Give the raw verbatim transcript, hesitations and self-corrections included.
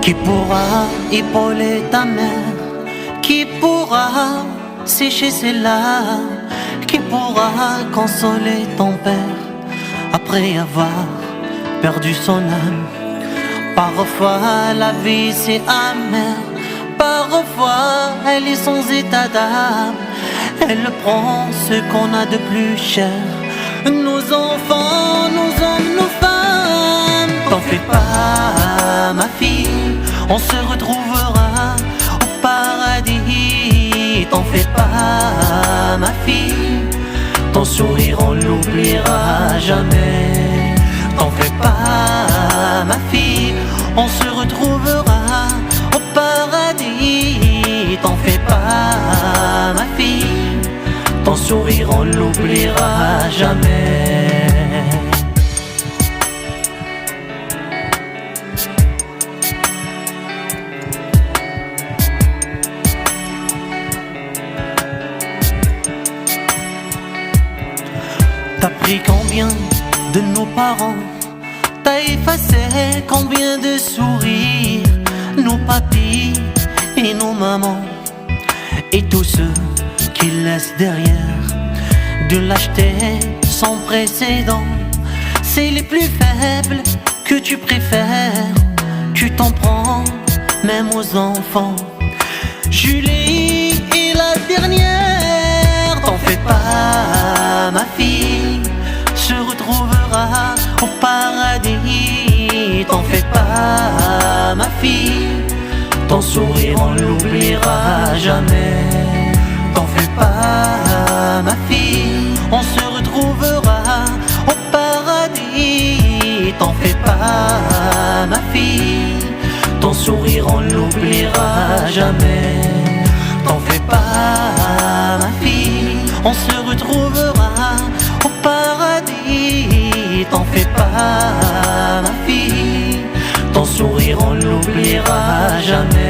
Qui pourra épauler ta mère? Qui pourra sécher ses larmes? Qui pourra consoler ton père après avoir perdu son âme? Parfois la vie c'est amer, parfois elle est sans état d'âme. Elle prend ce qu'on a de plus cher, nos enfants, nos hommes, nos femmes. T'en fais pas, ma fille, on se retrouvera au paradis. T'en fais pas, ma fille, ton sourire on l'oubliera jamais. T'en fais pas, ma fille, on se retrouvera au paradis. T'en fais pas, ma fille, ton sourire on l'oubliera jamais. T'as pris combien de nos parents? T'as effacé combien de sourires? Nos papis et nos mamans et tous ceux qui laissent derrière de lâcheté sans précédent. C'est les plus faibles que tu préfères, tu t'en prends même aux enfants. Julie est la dernière, t'en fais pas, ma fille se retrouvera au paradis. T'en fais pas, ma fille, ton sourire on l'oubliera jamais. T'en fais pas, ma fille, on se retrouvera au paradis. T'en fais pas, ma fille, ton sourire on l'oubliera jamais. T'en fais pas, ma fille, on se retrouvera au paradis. T'en fais pas, ma fille, ton sourire on l'oubliera jamais.